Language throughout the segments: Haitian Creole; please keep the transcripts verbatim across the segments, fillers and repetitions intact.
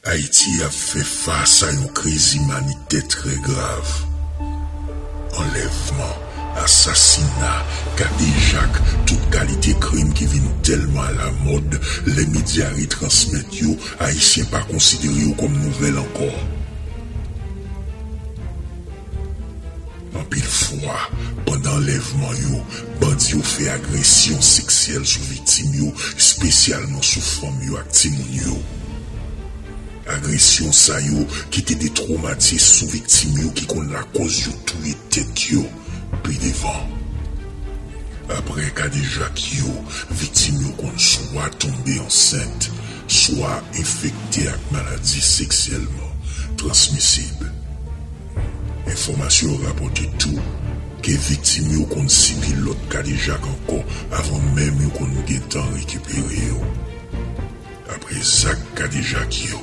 Ayiti ap fè fas a yon kriz imanitè trè grav. Anlèvman, asasina, kadejak, tout kalite krim ki vin tèlman alamòd, lè medya retransmèt yo, Ayisyen pa konsidere yo kòm nouvèl ankò. Anpil fwa, pandan anlèvman yo, bandi yo fè agresyon seksyèl sou viktim yo, espesyalman sou fanm yo ak timoun yo. Agresyon sa yo kite de twomatis sou viktim yo ki konn lakòz yo touye tèt yo pi devan. Apre kadejak yo, viktim yo konn swa tonbe ansent, swa enfekte ak maladi seksyèlman transmisib. Enfòmasyon yo rapòte tou ke viktim yo konn sibi lòt kadejak ankò avan menm yo konn gentan rekipere yo. Apre zak kadejak yo,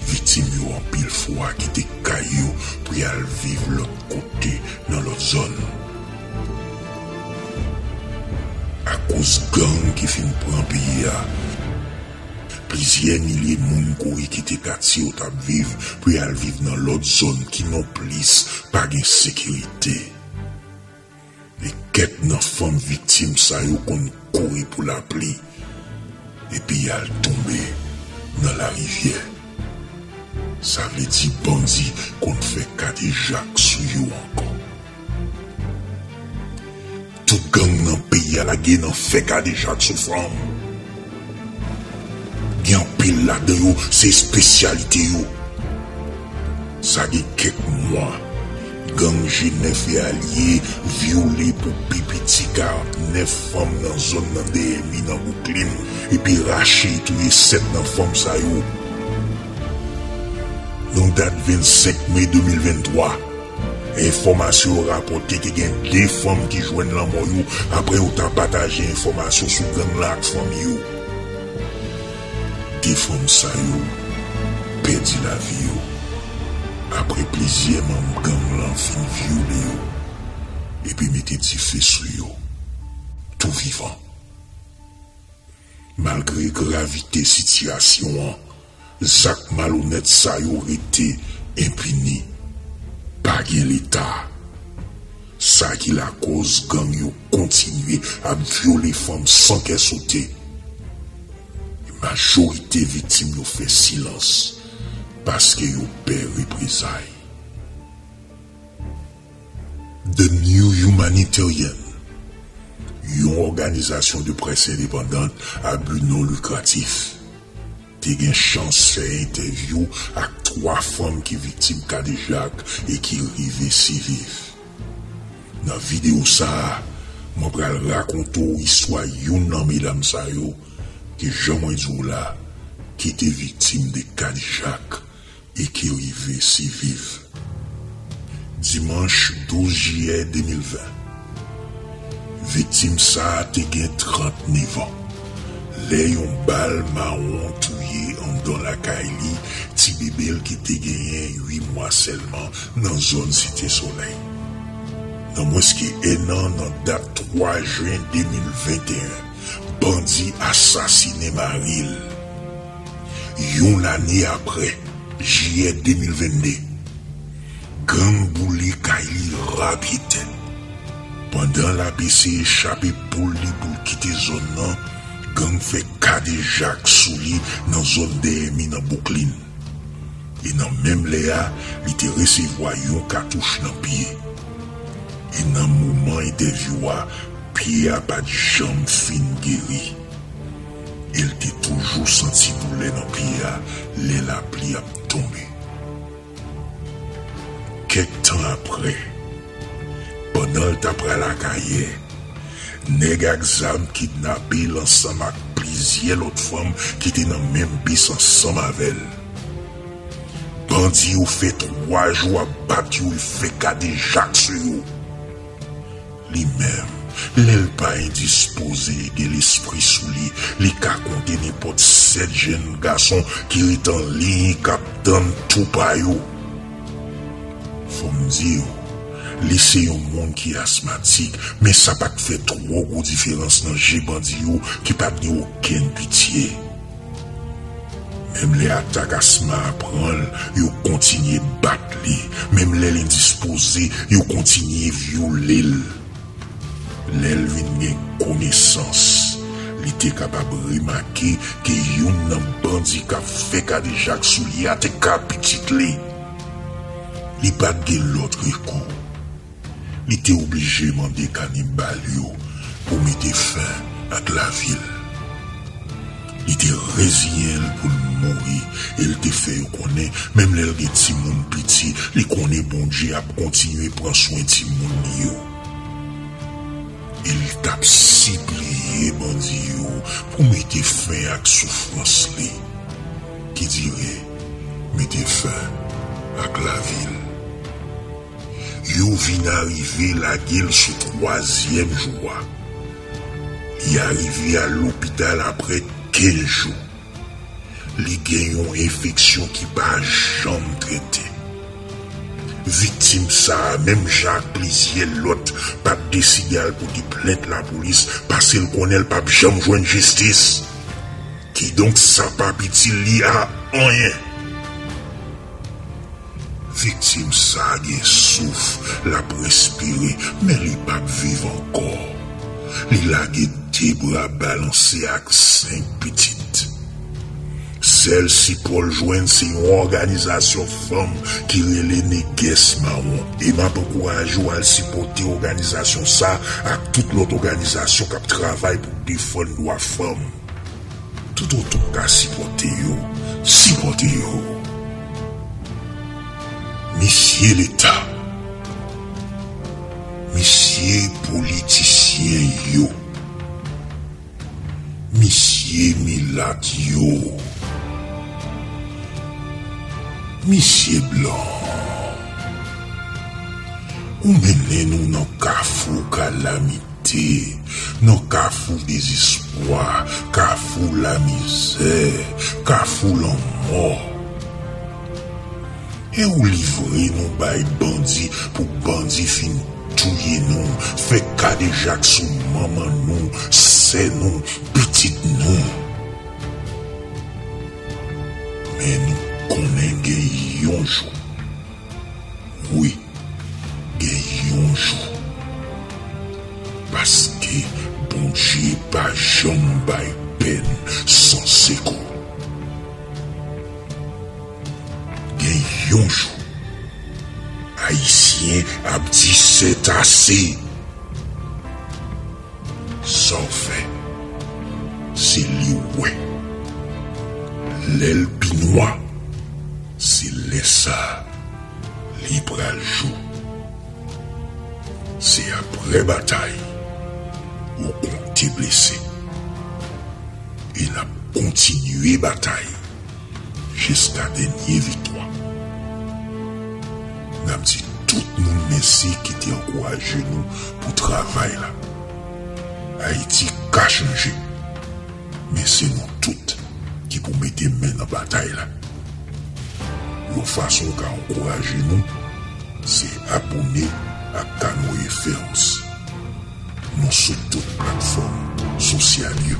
viktim yo anpil fwa kite kay yo pou y al viv lòt kote nan lòt zòn. Akoz gang ki fin pran peyi a, plizyè milye moun kouri kite katye yo t ap viv pou y al viv nan lòt zòn ki nonplis pa gen sekirite. E kèk nan fanm viktim sa yo konn kouri pou lapli, epi y al tonbe nan larivyè. Sa vle di bandi konn fè kadejak sou yo ankò. Tout gang nan peyi a lage nan fè kadejak sou fanm. Gen anpil ladan yo, se espesyalite yo. Sa gen kèk mwa, gang G nèf e alye vyole pou pi piti karant nèf fanm nan zòn nan dèyè mi nan Bouklin, epi rache e touye sèt nan fanm sa yo. Nan dat vennsenk me de mil venntwa, enfòmasyon yo rapòte te gen de fanm ki jwenn lanmò yo apre yo ta pataje enfòmasyon sou gang lan ak fanmi yo. De fanm sa yo pèdi lavi yo apre plizyè manm gang lan fin vyole yo epi mete dife sou yo tou vivan. Malgre gravite sitiyasyon an, zak malonèt sa yo rete enpini. Pa gen Leta. Sa ki lakòz gang yo kontinye ap vyole fanm san kè sote. Majorite viktim yo fè silans paske yo pè reprezay. The New Humanitarian, yon òganizasyon de près endepandan a bi non likratif, te gen chans fè entèvyou ak twa fanm ki viktim kadejak e ki rive siviv. Nan videyo sa a, mwen pral rakonte w istwa youn nan medam sa yo, ki, jan mwen di w la, ki te viktim de kadejak e ki rive siviv. Dimanch douz jiyè de mil ven, viktim sa a te gen trant nèf an, lè yon bal mawon touye anndan lakay li, ti bebe l ki te genyen uit mwa sèlman, nan zòn Site Solèy. Nan mwens ke enn an, nan dat twa jen de mil venteyen, bandi asasinen mari l. Yon lane apre, jiyè de mil vennde, gang boule kay li rapid. Pandan l ap eseye chape poul li pou l kite zòn nan, gang fè kadejak sou li nan zòn dèyè mi nan Bouklin. E nan menm lè a, li te resevwa yon katouch nan pye. E nan moman entèvyou a, pye a pa t janm fin geri. E l te toujou santi doulè nan pye a lè lapli ap tonbe. Kèk tan apre, pandan l t ap pral Akayè, nèg ak zam kidnape l ansanm ak plizyè lòt fanm ki te nan menm bis ansanm avè l. Bandi yo fè twa jou ap bat yo e fè kadejak sou yo. Li menm, lè l pa endispoze e gen lespri sou li, li ka konte nenpòt sèt jèn gason ki ret an liy k ap tann tou pa yo. Fò m di w, li se yon moun ki asmatik, men sa pa t fè twò gwo diferans nan je bandi yo ki pa t gen okenn pitye. Menm lè atak asma a pran l, yo kontinye bat li. Menm lè l endispoze, yo kontinye vyole l. Lè l vin gen konesans, li te kapab remake ke youn nan bandi k ap fè kadejak sou li a te ka pitit li. Li pa t gen lòt rekou. Li te oblije mande kanibal yo pou mete fen ak lavi l. Li te reziyen l pou l mouri e l te fè yo konnen, menm lè l gen timoun piti, li konnen Bondye ap kontinye pran swen timoun li yo. E l t ap sipliye bandi yo pou mete fen ak soufrans li, ki dire mete fen ak lavi l. Yo vin arive lage l sou twazyèm jou a. Li arive a lopital apre kenz jou. Li gen yon enfeksyon ki pa janm trete. Viktim sa a, menm jan ak plizyè lòt, pa t deside al pote plent lapolis, paske l konnen l p ap janm jwenn jistis. Kidonk, sa p ap itil li a anyen. Viktim sa a gen souf, l ap respire, men li p ap viv ankò. Li lage de bra balanse ak senk pitit. Sèl sipò l jwenn se yon òganizasyon fanm ki rele Negès Mawon. E m ap ankouraje w al sipòte òganizasyon sa a ak tout lòt òganizasyon k ap travay pou defann dwa fanm. Toutotan w ka sipòte yo, sipòte yo. Mesye Leta, mesye politisyen yo, mesye milat yo, mesye blan, ou mennen nou nan kafou kalamite. Nan kafou dezespwa, kafou lamizè, kafou lanmò. E ou livre nou bay bandi pou bandi fin touye nou, fè kadejak sou manman nou, sè nou, pitit nou. Men nou konnen gen yon jou. Wi, gen yon jou. Paske Bondye pa janm bay pèn san sekou. Gen yon jou, Ayisyen ap di sètase. Sa w fè, se li w wè. Lè l pi nwa, se lè sa a li pral jou. Se apre batay, ou konte blese. E n ap kontinye batay jiska dènye viktwa. N ap di tout moun mèsi ki te ankouraje nou pou travay la. Ayiti ka chanje, men se nou tout ki pou mete men nan batay la. Yon fason w ka ankouraje nou, se abòne ak Canoe Films. Nou sou tout platfòm sosyal yo.